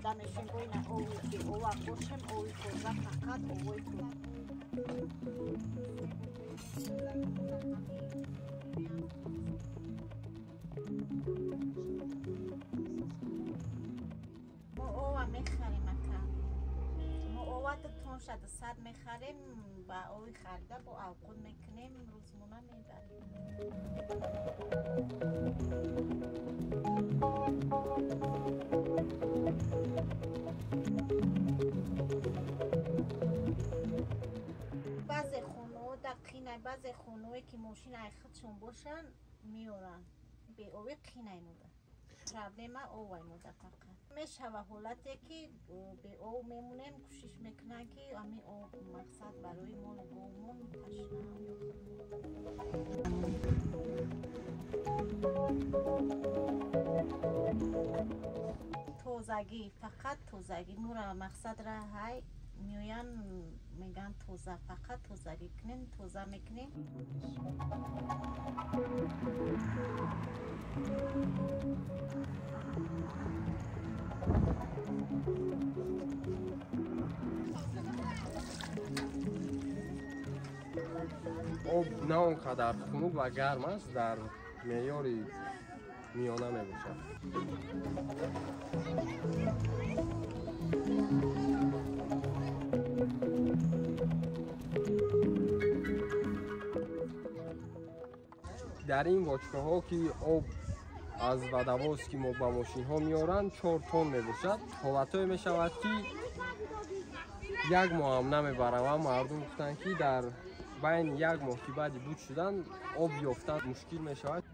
Истифода мешем бо ина ови ки ова бошем, ови тоза, фақат овои тоза. Мо ова мехарем, ака. Мо ова ду тонша 200 мехарем, ба ови харида бо авқот мекунем, рӯзмона мебарем. Баъзе хонаҳо дар қинай, баъзе хонаҳое ки мошин ай худшон бошанд, меоранд. Беовӣ қинай мода. Проблема овай мода фақат. Мешава ҳолате ки беов мемонем, кӯшиш мекунанд ки ҳамин об мақсад барои молу говмон ташнаам ё тозагӣ, фақат тозагӣ. Мура мақсад ра ҳай меоянд, мегӯянд тоза, фақат тозагӣ кунем, тоза мекунем. Об на он қадар хунук ва гарм аст, дар меъёри миёна мебошад. Дар ин бочкаҳо ки об аз водовоз ки мо ба мошинҳо меоранд, 4 тонн мебошад. Ҳолатҳое мешавад ки як моҳам намебаранд ва мардум гуфтанд ки дар байни як моҳ ки баъди буд шудан об ёфтан мушкил мешавад.